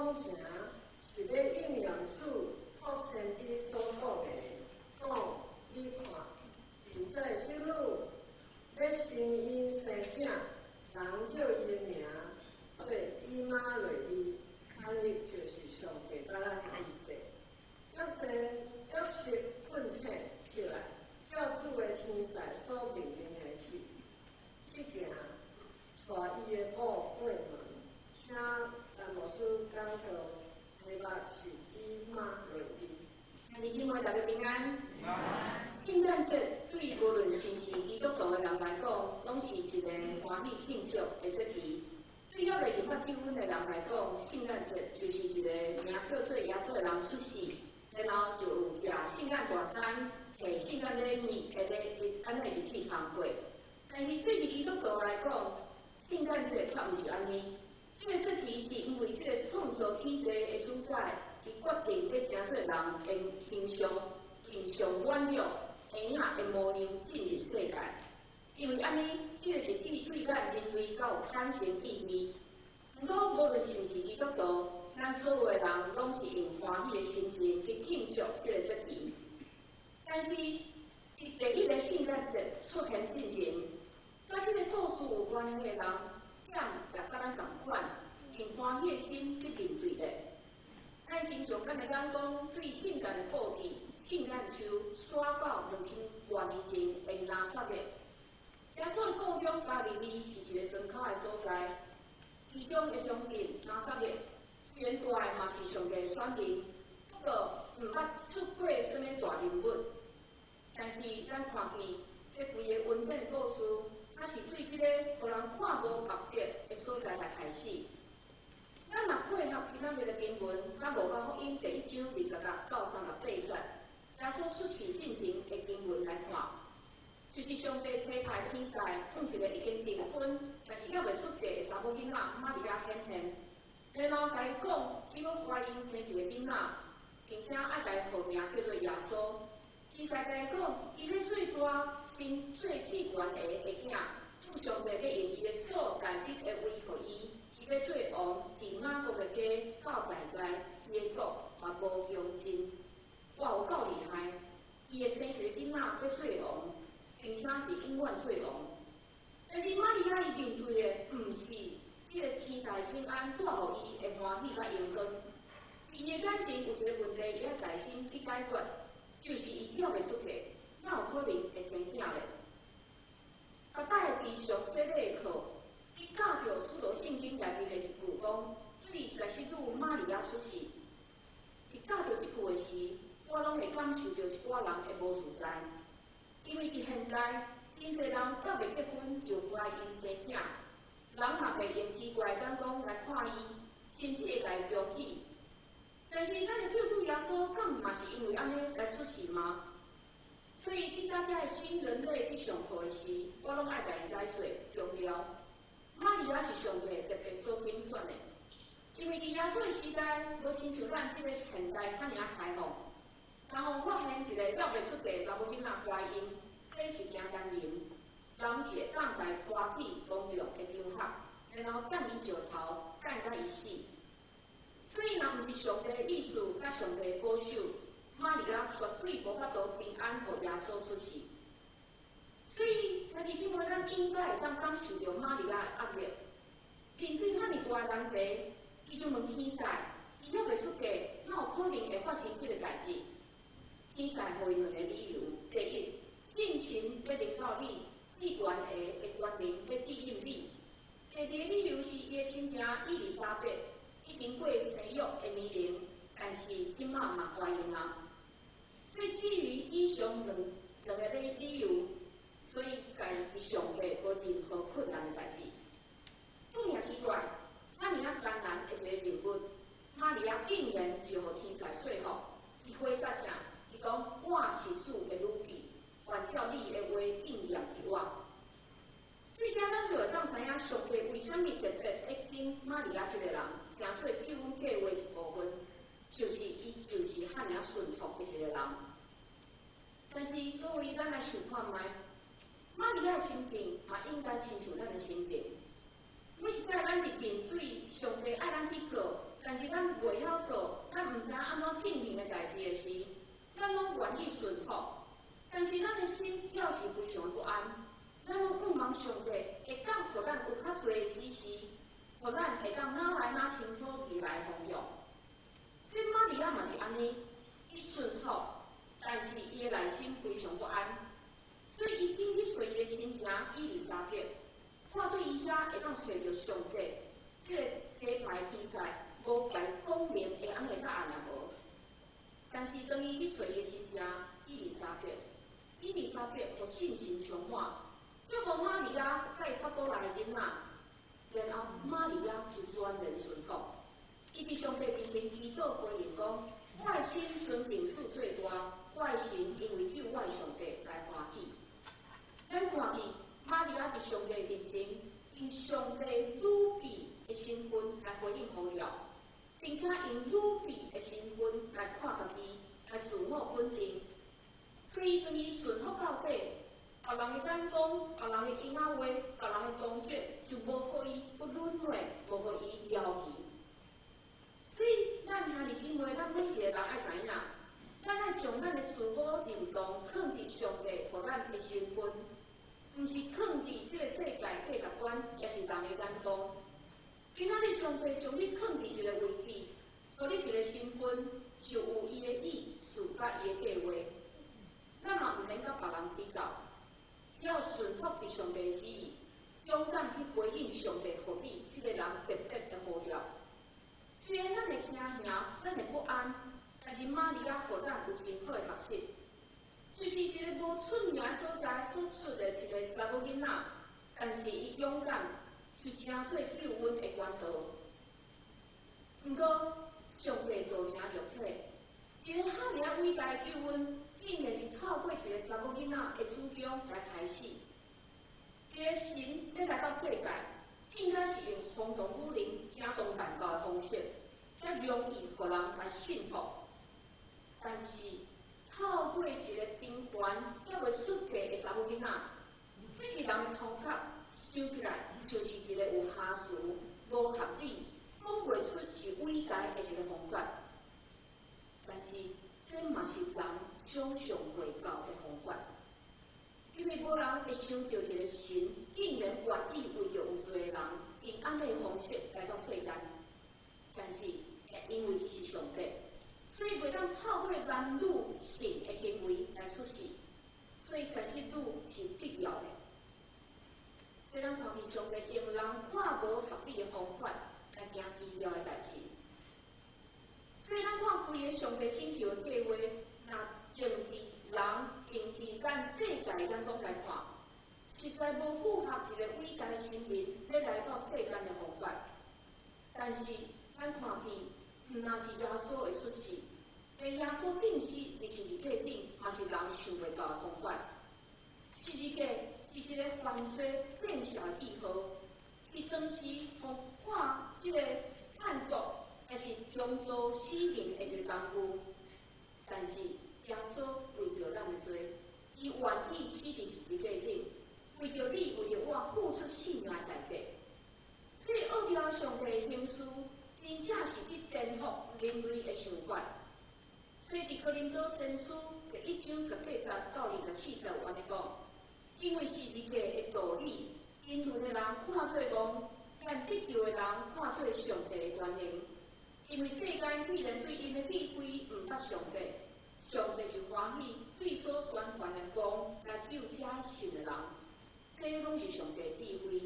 講成是欲應驗主託先知所講的，講你看，神在使女欲生嬰生囝，人叫伊的名做以馬內利，翻譯就是上帝佮咱為敵。約瑟睏醒起來，照主的天使所命令的去行，帶伊的母過門。請陳牧師講到題目是以馬內利。兄弟姊妹，大家平安。聖誕節對無論是毋是基督徒的人來講，攏是一個歡喜慶祝的節期。對猶未入捌救恩的人來講，聖誕節就是一個名叫做耶穌的人出世，然後就有食聖誕大餐、提聖誕禮物的咧按呢日子通過。但是對佇基督徒來講，聖誕節卻毋是按呢。這個節期是因為這個創造天地的主宰，伊決定欲成做人的形象，用上軟弱、嬰仔的模樣進入世界。因為按呢，這個日子對咱人類較有產生意義。毋過，無論是毋是基督徒，咱所有的人攏是用歡喜的心情去慶祝這個節期。但是，佇第一個聖誕節出現進前，佮這個故事有關係的人，敢也佮咱仝款，用歡喜的心去面對的。咱先從咱的眼光對聖誕的布置、聖誕樹徙到2000多年前的拿撒勒。耶穌的故鄉加利利是一個莊跤的所在，其中的鄉鎮拿撒勒雖然大嘛是上帝選民，不過毋捌出過啥物大人物。但是咱看見這規個恩典的故事，猶是對這個予人看無目的的所在來開始。咱若配合今仔日的經文，咱路加福音第一章26到38節，耶穌出世進前的經文來看，就是上帝差派天使向一個已經訂婚，但是猶未出嫁的查某囡仔瑪利亞顯現，然後共伊講，伊欲懷孕生一個囡仔，並且愛共伊號名叫做耶穌。天使共伊講，伊欲做大，成做至懸的的囝，主上帝欲用伊的祖大衛的位予伊，伊欲做王，佇雅各的家到代代，伊的國嘛無窮盡。哇，有夠厲害！伊會生一個囡仔欲做王，並且是永遠做王。但是瑪利亞伊面對的，毋是這個天使的請安帶予伊的歡喜佮榮光。伊的眼前有一個問題，伊愛耐心去解決，就是伊猶未出嫁，哪有可能會生囝咧？逐擺佇上洗禮的課，伊教著使徒聖經內面的一句講，對十室女瑪利亞出世。佇教著這句話時，我攏會感受著一寡人的無自在，因為佇現代，真濟人猶未結婚就懷孕生囝，人嘛會用奇怪的眼光來看伊，甚至會共伊嘲起。但是咱的救主耶穌，敢嘛是因為按呢來出世嗎？所以佇大家的新人類佇上課的時，我攏愛共𪜶解說強調，瑪利亞是上帝特別所揀選的，因為佇耶穌的時代，無親像咱這個現代遐爾仔開放。然後發現一個猶未出嫁的查某囡仔懷孕，這是誠艱難，人是會當共伊拖去公眾的場合，然後幹伊石頭，幹甲伊死。所以，若毋是上帝的意思，佮上帝的保守，瑪利亞絕對無法度平安予耶穌出世。所以，兄弟姊妹，咱應該會當感受著瑪利亞的壓力。面對遐爾大的難題，伊就問天使：伊猶未出嫁，哪有可能會發生這個代誌？天使予伊兩個理由：第一，聖神欲臨到你，至懸的的權能欲庇蔭你；第二個理由是伊的親情伊麗莎白已經過生育的年齡，但是這馬嘛懷孕啊。所以基於以上兩個理由，所以在上帝無任何困難的代誌。更也奇怪，遐爾仔艱難的一個任務，瑪利亞竟然就予天使說服。伊回答啥？伊講：我是主的女婢，願照你的話應驗佇我。對這咱就會當知影，上帝為啥物特別會揀瑪利亞這個人，成做救恩計劃一部分，就是伊就是遐爾順服的一個人。但是各位，咱來想看覓，瑪利亞的心境嘛，應該親像咱的心境。每一擺咱佇面對上帝愛咱去做，但是咱袂曉做，咱毋知影按怎進行的代誌的時，咱攏願意順服。但是咱的心猶是非常不安，咱攏向望上帝會當予咱有較濟的指示，予咱會當愈來愈清楚未來的方向。這瑪利亞嘛是按呢，伊順服，但是伊的內心非常不安，所以伊緊去揣伊的親情以利沙伯，看對伊遐會當揣著上帝，這个這排天使無共伊講明會按呢答案也無。但是當伊去揣伊的親情以利沙伯，以利沙伯予信心充滿，照顧瑪利亞佮伊腹肚內的囡仔，然後瑪利亞就全然順服。伊佇上帝面前祈禱回應講：我的心尊敬主最大，我的神因為救我的上帝來歡喜。咱看見瑪利亞佇上帝面前，用上帝女婢的身份來回應呼召，並且用女婢的身份來看家己，來自我肯定。所以當伊順服到底，別人的眼光、別人的閒仔話、別人的攻擊，就無予伊不軟弱，無予伊搖移。所以，咱兄弟姊妹，咱每一個人愛知影，咱愛將咱的自我認同囥佇上帝予咱的身份，毋是囥佇這個世界價值觀，抑是人的眼光。今仔日上帝將你囥佇一個位置，予你一個身份，就有伊的意思佮伊的計劃。咱嘛毋免佮別人比較，只要順服佇上帝的旨意，勇敢去回應上帝予你這個人特別的呼召。雖然咱會驚嚇，咱會不安，但是瑪利亞予咱有真好的學習，就是一個無出名的所在所出的一個查某囡仔，但是伊勇敢就成做救恩的管道。毋過上帝道成肉體，一個遐爾仔偉大的救恩，竟然是透過一個查某囡仔的子宮來開始。一個神欲來到世界，應該是用風動雨靈、驚動萬國的方式，才容易予人來信服。但是透過一個平凡猶未出嫁的查某囡仔，這個人的頭殼想起來就是一個有瑕疵、無合理、講袂出是偉大的一個方法。但是這嘛是人想象袂到的方法，因為無人會想著一個神竟然願意為著有罪的人，用按呢方式來到世間。但是因為伊是上帝，所以袂當透過男女性的行為來出世，所以實施女是必要的。所以咱看見上帝用人看無合理的方法來行奇妙的代誌。所以咱看規个上帝拯救的計劃，若用佇人、用佇咱世界的眼光來看，實在無符合一個偉大的神明欲來到世間的方法。但是咱看見，毋但是耶穌的出世，連耶穌釘死佇十字架頂，嘛是人想袂到的方法。十字架是一個犯罪變成的記號，是當時予判這個叛國，抑是強盜死刑的一個工具。但是耶穌為著咱的罪，伊願意死佇十字架頂，為著你，為著我付出性命的代價。所以奧妙上帝的心思，真正是去顛覆人類的想法。所以佇哥林多前書第1章18節到24節有按呢講：因為十字架的道理，沉淪的人看做戇，但得救的人看做上帝的權能。因為世間既然對𪜶的智慧毋捌上帝，上帝就歡喜對所宣傳的光來救這信的人。這攏是上帝智慧。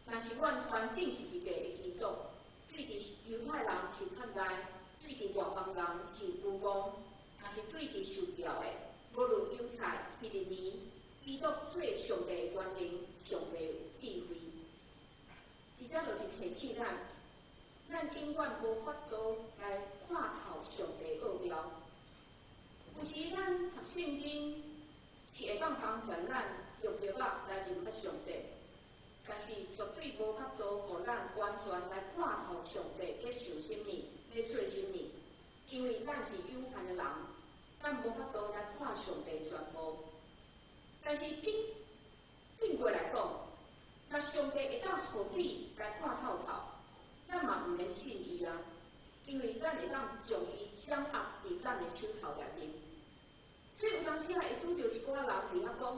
若是阮傳釘十字架的基督，對佇猶太人是窒礙，對佇外邦人是愚戇，若是對佇受召的，無論猶太、希利尼，基督做上帝的權能，上帝的智慧。佇遮就是提醒咱，咱永遠無法度來看透上帝奧妙。有時咱讀聖經是會當幫助咱用著目來認識上帝，但是絕對無法度予咱完全來看透上帝咧想啥物，咧做啥物，因為咱是有限的人，咱無法度來看上帝全部。但是反反過來講，若上帝會當予你來看透透，咱嘛毋免信伊啊。因為咱會當將伊掌握佇咱的手頭內面。所以有當時仔會拄著一寡人佇遐講：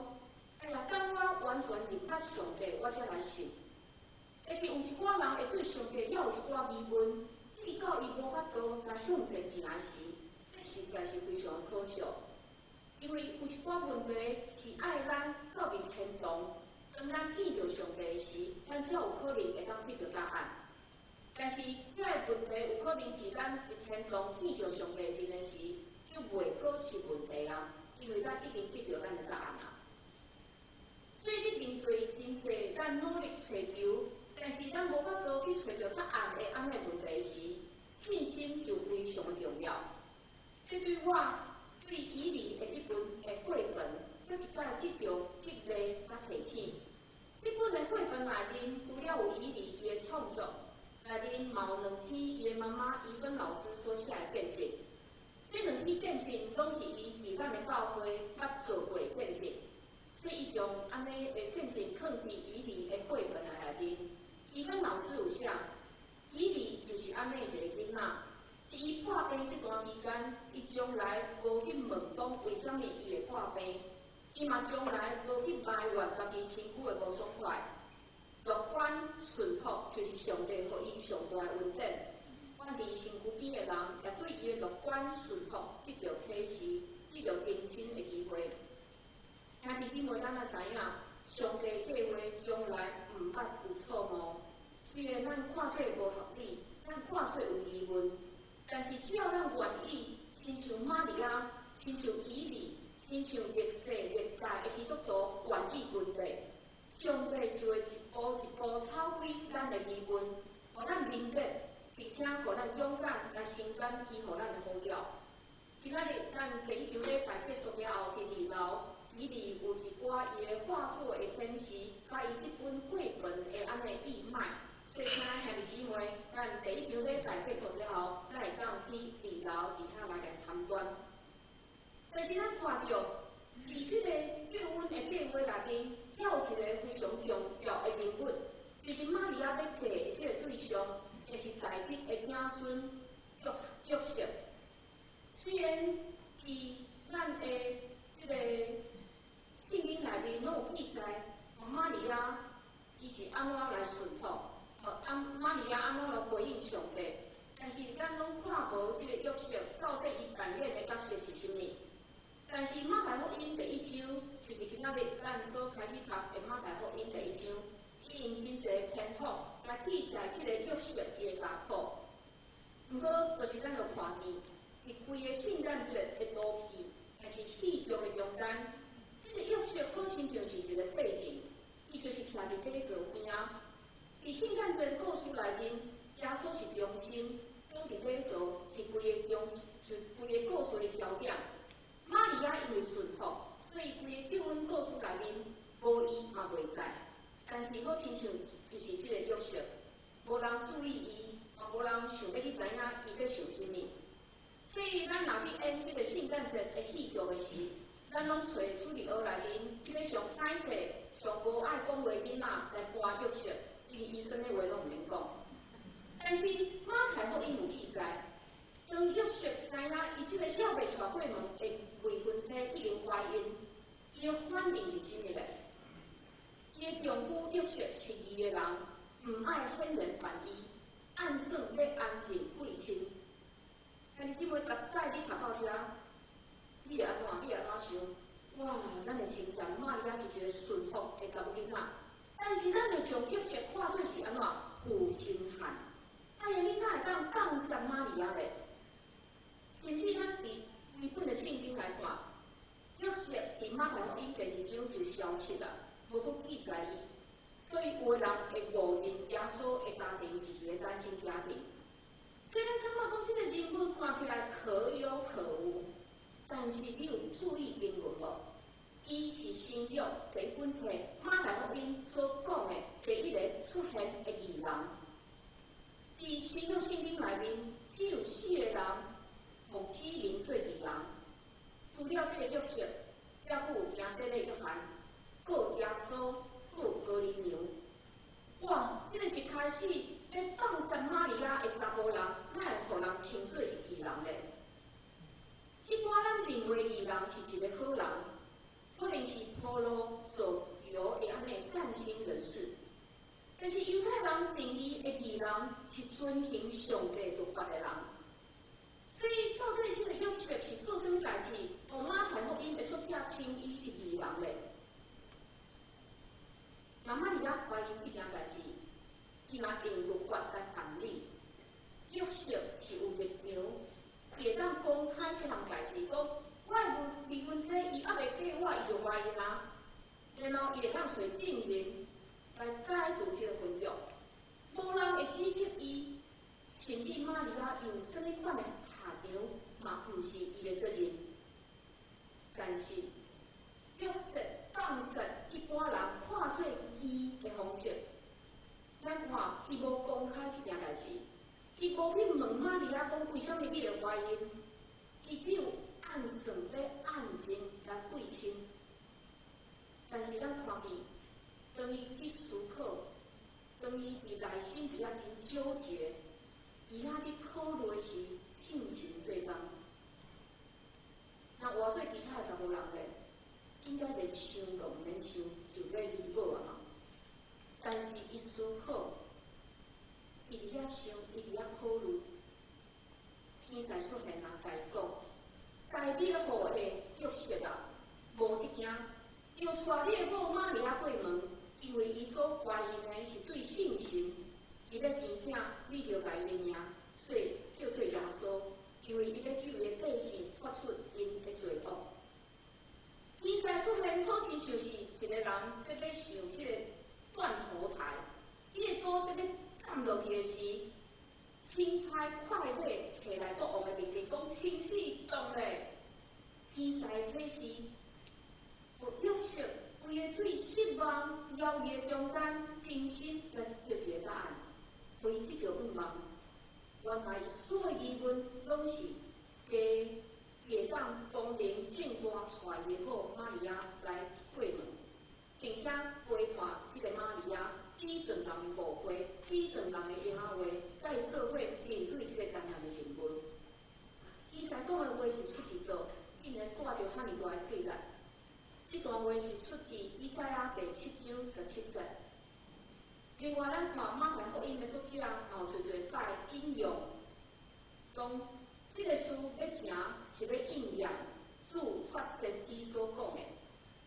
哎呀，等我完全認捌上帝，我才來信。但是有一寡人會對上帝猶有一寡疑問，直到伊無法度來向前行時，這實在是非常可惜。因為有一寡問題是愛咱到佇天堂，當咱見著上帝時，咱才有可能會當得著答案。但是，這个問題有可能佇咱佇天堂見著上帝面的時，就袂閣是問題啊，因為咱已經得著咱的答案啊。所以，你面對真濟咱努力揣求，但是咱無法度去揣著答案的按呢問題時，信心就非常的重要。這對我對以利的這本的過程，閣一擺得著激勵佮提醒。這本的繪本內面，除了有以利伊的創作，內面嘛有兩篇伊的媽媽怡芬老師所寫的見證。這兩篇見證攏是伊佇咱的教會捌做過的見證，所以伊將按呢的見證囥佇以利的繪本內面。怡芬老師有寫，以利就是按呢一个囡仔。佇伊破病這段期間，伊從來無去問講為啥物伊會破病，伊嘛從來無去埋怨家己身軀的無爽快。樂觀順服就是上帝予伊上大的恩典。阮佇身軀邊的人也對伊的樂觀順服得著啟示，得著更新的機會。兄弟姊妹，咱也知影，上帝計劃從來毋捌有錯誤。雖然咱看做無合理，咱看做有疑問，但是只要咱願意，親像瑪利亞，親像以利，親像歷世歷代的基督徒願意跟隨，上帝就會一步一步透開咱的疑問，予咱明白，並且予咱勇敢來承擔伊予咱的呼召。今仔日咱第一場禮拜結束了後，佇二樓，以利有一寡伊的畫作的展示，佮伊這本繪本的按呢義賣。所以，請兄弟姊妹，咱第一場禮拜結束了後，咱會當去二樓佇遐來共參觀。但是咱看著，佇這個救恩的計劃內面，猶有一個非常重要的人物，就是瑪利亞欲嫁的這個對象，也是大衛的子孫約約瑟。雖然佇咱的這個聖經內面攏有記載，瑪利亞伊是按怎來順服，按瑪利亞按怎來回應上帝，但是咱攏看無這個約瑟到底伊扮演的角色是啥物。但是馬太福音第一章，就是今仔日咱所開始讀的馬太福音第一章，伊用真濟篇幅來記載這個約瑟伊的家譜。毋過，就是咱有看見，佇規個聖誕節的都戲，抑是戲劇的中間，這個約瑟好親像是一個背景，伊就是徛佇底座邊仔。佇聖誕節故事內面，耶穌是中心，躺佇底座是規个中，是規个故事的焦點。瑪利亞因為順服，所以規个救恩故事內面無伊嘛袂使。但是好親像就是這個約瑟，無人注意伊，嘛無人想欲去知影伊咧想啥物。所以咱若去演這個聖誕節的戲劇的時，咱攏揣主日學內面，彼个上歹勢、上無愛講話囡仔來扮約瑟，因為伊啥物話攏毋免講。但是馬太福音有記載，當約瑟知影伊這個猶未娶過門的未婚妻已經懷孕，伊的反應是啥物咧？伊的丈夫約瑟是義的人，毋愛顯人犯伊，暗算欲安靜貴親。兄弟姊妹，逐擺你讀到遮，你會按怎？你會按怎想？哇！咱會稱讚瑪利亞是一個順服的查某囡仔，但是咱就將約瑟看做是按怎？負心漢。哎呀，你哪會當放殺瑪利亞咧？甚至咱佇規本的聖經來看，約瑟佇馬太福音第二章就消失啦，無閣記載伊。所以有的人會誤認耶穌的家庭是一個單親家庭。所以咱感覺講這個人物看起來可有可無，但是你有注意經文無？伊是新約第一本冊馬太福音所講的第一個出現的義人。佇新約聖經內面，只有四個人予指名做義人，除了這個約瑟，猶閣有行洗禮約翰，閣有耶穌，閣有哥尼流。哇！這個一開始欲欲放殺瑪利亞的查埔人，哪會予人稱做是義人咧？一般咱認為義人是一個好人，可能是鋪路造橋的按呢善心人士。但是猶太人定義的義人是遵行上帝律法的人。所以到底這個約瑟是做啥物代誌？予馬太福音的作者稱伊是義人咧？那瑪利亞懷孕這件代誌，伊嘛用律法來辦理。約瑟是有立場，會當公開這項代誌，講我的未婚妻伊猶未嫁我，伊就懷孕啊。然後伊會當揣證人來解除這個婚約，無人會指責伊，甚至瑪利亞有啥物款的下場，嘛毋是伊的責任。但是約瑟放殺一般人看做義的方式，咱看伊無公開這件代誌，伊無去問瑪利亞講為啥物你會懷孕，伊只有按算欲暗中來背親。但是咱看見，當伊去思考，當伊佇內心佇遐真糾結，佇遐佇考慮的時，聖神做工。若換做其他的查某人咧，應該連想都毋免想，就欲離某啊嘛。但是伊思考，伊佇遐想，伊佇遐考慮，天使出現啊，共伊講，大衛後的約瑟啊，無得驚，著帶你的某瑪利亞過門，因為伊所懷孕的是對聖神，伊欲生囝，你著共伊的名做叫做耶穌，因為伊欲救伊的百姓脫出𪜶的罪惡。天使出現，好親像是一個人佇咧上這個斷頭台，彼個刀佇咧斬落去的時，欽差快馬提來國王的命令，講停止動咧。天使啟示，予約瑟規个對失望、猶豫的中間，重新來得到一個答案，予伊得著盼望。原來所有疑問攏是假，伊會當光明正大帶伊的某瑪利亞來過門，並且陪伴這個瑪利亞抵斷人的誤會，抵斷人的閒仔話，共伊做伙面對這個艱難的任務。伊使講的話是出佇佗，竟然帶著遐爾大的氣力。這段話是出佇以賽亞第7章17節。另外，咱看馬太福音的作者，嘛有濟濟擺引用，講這個事欲成是欲應驗主託先知所講的。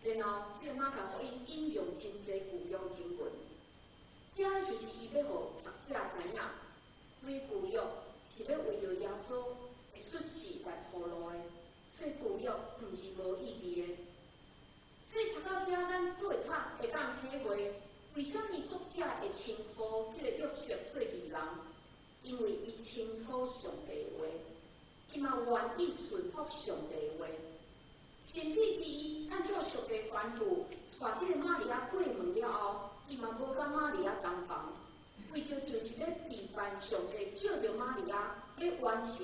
然後，這個馬太福音引用真濟舊約經文，這就是伊欲予讀者知影，規舊約是欲為著耶穌的出世來鋪路的，所以舊約毋是無意義的。所以讀到這，咱閣會較會當體會，為啥物作者會稱呼這個約瑟做義人？因為伊清楚上帝的話，伊嘛願意順服上帝的話，甚至佇伊按照上帝吩咐，帶這個瑪利亞過門了後，伊嘛無佮瑪利亞同房，為著就是欲置辦上帝藉著瑪利亞，欲完成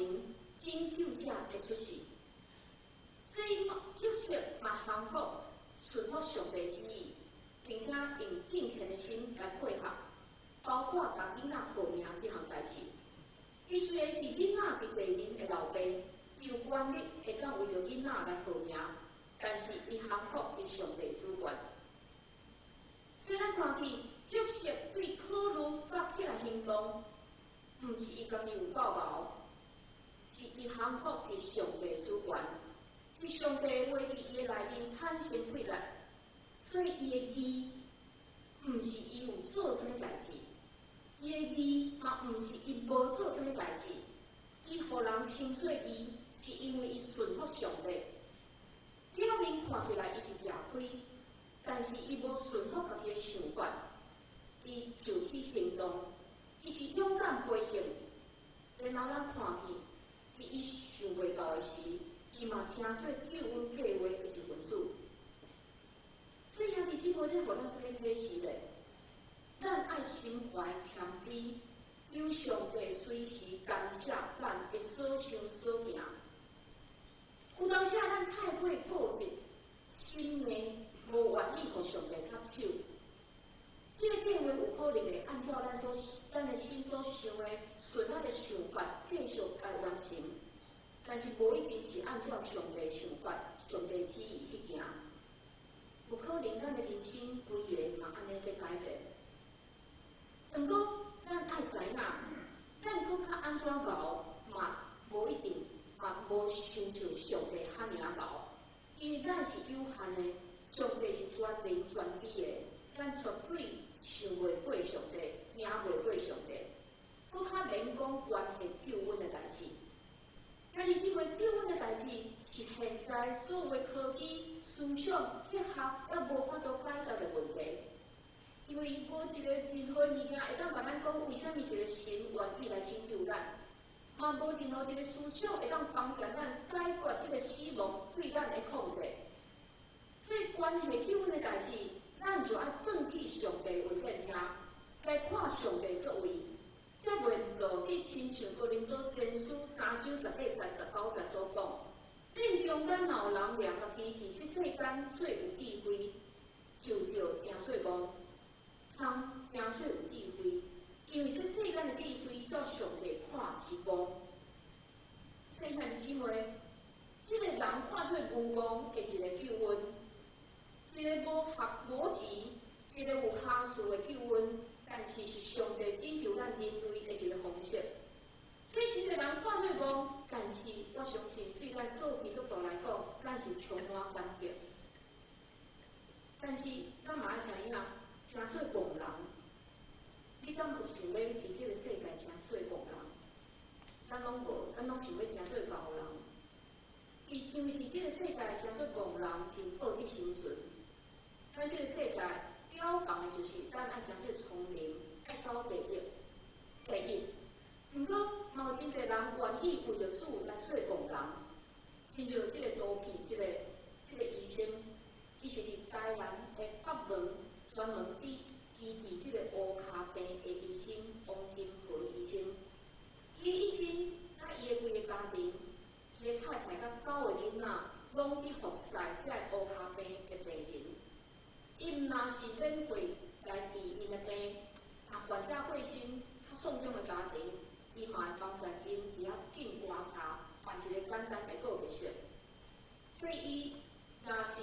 拯救者的出世。所以約瑟嘛降服順服上帝旨意，並且用敬虔的心來配合，包括共囡仔號名這項代誌。伊雖然是囡仔佇地面的老爸，伊有權力會當為著囡仔來號名，但是伊降服佇上帝主權。所以咱看見約瑟對考慮佮起來行動，毋是伊家己有夠敖，是伊降服佇上帝主權，是上帝的話佇伊的內面產生氣力，所以伊的義毋是伊有做啥物代誌，伊的義嘛毋是伊無做啥物代誌，伊予人稱做義，是因為伊順服上帝。表面看起來伊是食虧，但是伊無順服家己的想法，伊就去行動，伊是勇敢回應。然後咱看見，佇伊想袂到的時，伊嘛成做救恩計畫的一份子。所以兄弟姊妹，這予咱啥物啟示咧？咱愛心懷謙卑，求上帝隨時監察咱的所想所行。有當時咱太過固執，心硬，無願意予上帝插手。這個計畫有可能會按照咱所咱的心所想的、順咱的想法繼續來完成，但是無一定是按照上帝想法、上帝旨意去行。有可能咱的人生規个嘛按呢去改變。毋過咱愛知影，咱閣較按怎𠢕嘛，無一定嘛無親像上帝遐爾仔𠢕，因為咱是有限的，上帝是全能全知的，咱絕對想袂過上帝，贏袂過上帝。閣較免講關係救恩的代誌。兄弟姊妹，救恩的代誌是現在所有的科技、思想、哲學猶無法度解決的問題。因為無一個任何物件會當共咱講，為啥物一個神願意來拯救咱？嘛無任何一個思想會當幫助咱解決這個死亡對咱的控制。所以關係救恩的代誌，咱就愛轉去上帝恩典遐，來看上帝作為，才袂落去親像哥林多前書3章18節19節所講，恁中間若有人掠家己佇這世間做有智慧，就著成做戇，通成做有智慧，因為這世間的智慧照上帝看是戇。兄弟姊妹，這個人看做愚戇的一個救恩，一個無合邏輯、一個有瑕疵的救恩，但是是上帝拯救咱人類的一個方式。所以，這個人看做戇，但是我相信對咱所有基督徒來講，咱是充滿感激。但是，咱嘛愛知影，成做戇人，你敢有想欲佇這個世界成做戇人？咱攏無，咱攏想欲成做𠢕人。因為佇這個世界成做戇人真好去生存。咱這個世界標榜的就是咱愛成做聰明，愛走第一，第一。毋過，嘛有真濟人願意為著主來做戇人，親像這個圖片，這個醫生，伊是佇台南的北門專門佇醫治這個烏跤病的醫生王金和醫生。伊一生佮伊的規个家庭，伊的太太佮九個囡仔，攏去服侍這個烏跤病的病人。伊毋若是免費來治𪜶的病，若患者過身，較喪長的家庭，伊嘛會幫助𪜶佇遐敬棺材，辦一個簡單的告別式。所以伊若是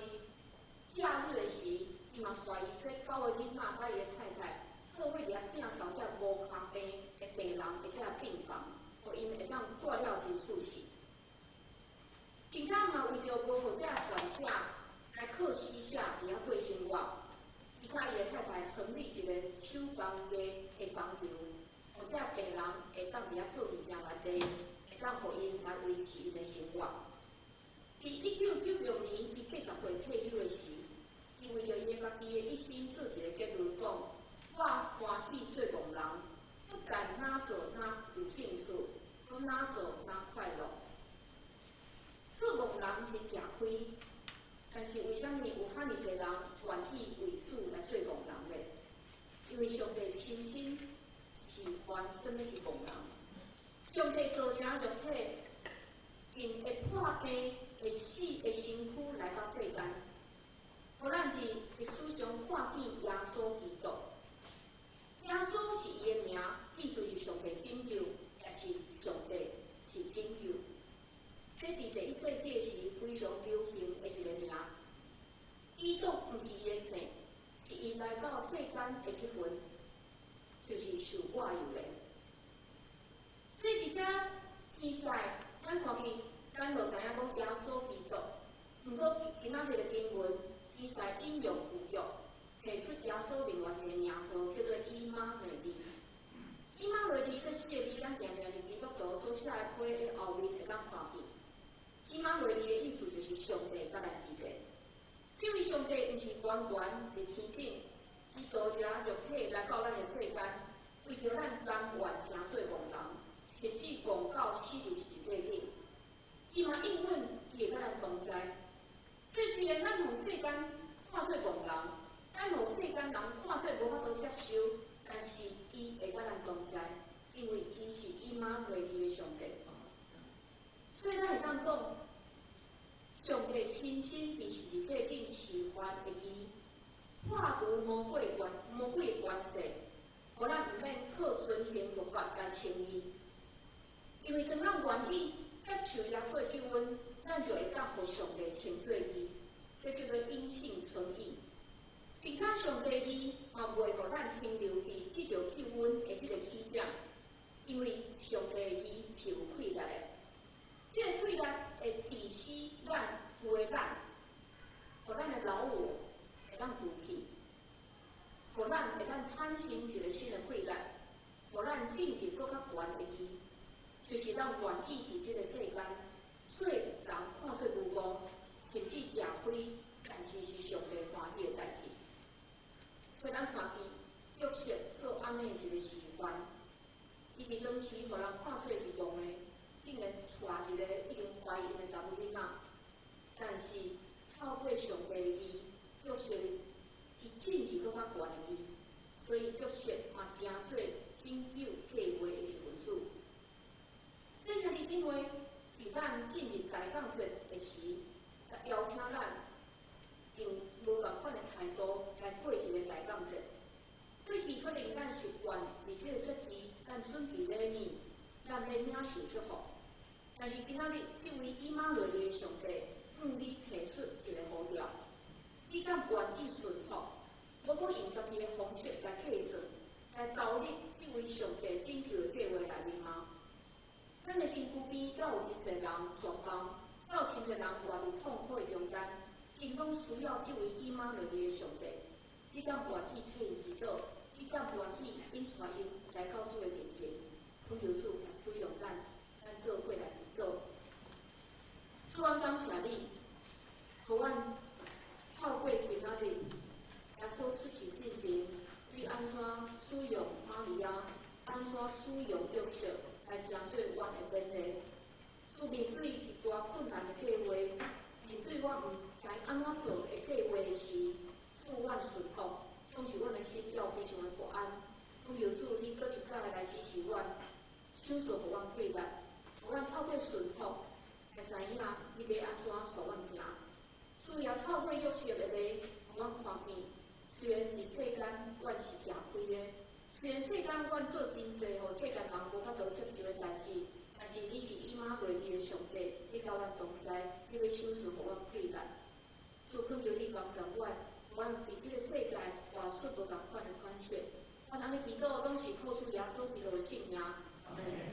假日的時，伊嘛帶伊這九個囡仔佮伊的太太，做伙佇遐摒掃這烏跤病的病人的這病房，予𪜶會當蹛了真舒適。並且嘛為著無予這患者來靠施捨佇遐過生活，伊佮伊的太太成立一個手工藝的工場，予這病人會當佇遐做物件來賣，會當予𪜶來維持𪜶的生活。佇1996年，伊80歲退休的時，伊為著伊家己的一生做一個結論，講：我歡喜做戇人，不但哪做哪有興趣，閣哪做哪快樂。做戇人真食虧，但是為啥物有遐爾濟人願意為主來做戇人呢？因為上帝親身示範啥物是戇人。上帝道成肉體，用會破病、會死的身軀來到世間，予咱佇歷史上看見耶穌基督。耶穌是伊的名，意思是上帝拯救，也是上帝是拯救。這佇第一世紀時非常流行的一個名。基督毋是伊的姓，是伊來到世間的這份，就是受抹油的。所以佇遮記載，咱看見，咱就知影講耶穌基督。毋過今仔日的經文記載引用舊約，提出耶穌另外一個名號，叫做以馬內利。以馬內利這四個字，咱定定佇基督徒所寫的批的後面會當看見。以馬內利的意思就是上帝佮咱佇咧。這位上帝毋是懸懸佇天頂，伊道成肉體來到咱的世間，為著咱甘願成做戇人，甚至戇到死佇十字架頂。伊嘛應允伊會佮咱同在。所以雖然咱予世間看做戇人，咱予世間人看做無法度接受，但是伊會佮咱同在，因為伊是以馬內利的上帝。所以咱會當講，上帝親身佇十字架頂示範的義，破除魔鬼權魔鬼的權勢，予咱毋免靠遵行稱義。因為當咱願意接受耶穌的救恩，咱就會當予上帝稱做義，這叫做因信稱義。而且上帝義嘛袂予咱停留佇得著救恩的彼個起點，因為上帝義是有氣力的，這個氣力會致死咱舊的咱，予咱的老我會當除去，予咱會當產生一個新的氣力，予咱進入閣較懸的義，就是咱願意佇這個世間做人看做無辜，甚至食虧，但是是上帝歡喜的代誌。所以咱看見約瑟做按呢一個示範，伊佇當時予人看做是戇的，竟然娶一個已經懷孕的查某囡仔。但是透過上帝義，約瑟伊進入閣較懸的義，所以約瑟嘛成做拯救計劃的一份子。這兄弟姊妹，佇咱進入大降節的時，邀請咱用無仝款的態度來過一個大降節。過去可能咱習慣佇這個節期，咱準備禮物，咱咧領受祝福。但是今仔日，這位以馬內利的上帝向你提出一個呼召，你敢願意順服？無閣用家己的方式來計算，來投入這位上帝拯救的計劃內面嗎？咱的身軀邊，閣有真濟人絕望，閣有真濟人活佇痛苦的中間，𪜶攏需要這位以馬內利的上帝。你敢願意替𪜶祈禱？你敢願意引帶𪜶來到主的面前，懇求主來使用咱，咱做伙來祈禱。主，阮感謝你，予阮透過今仔日耶穌出世進前，你按怎使用瑪利亞，按怎使用約瑟來成做阮的勉勵。主，面對極大困難的計劃，面對我毋知按怎做的計劃時，主，阮順服，總是阮的心要非常的不安。懇求主，你閣一擺來支持阮，賞賜予阮氣力，予阮透過順服來知影你欲按怎帶阮行。主也透過約瑟的例，予阮看見，雖然佇世間阮是食虧的，雖然世間阮做真濟，予世間人無法度接受的代誌，但是你是以馬內利的上帝，你佮阮同在，你欲賞賜予阮氣力。主，懇求你幫助阮，予阮佇這個世界活出無仝款的款式。阮按呢祈禱，攏是靠主耶穌基督的聖名。阿門。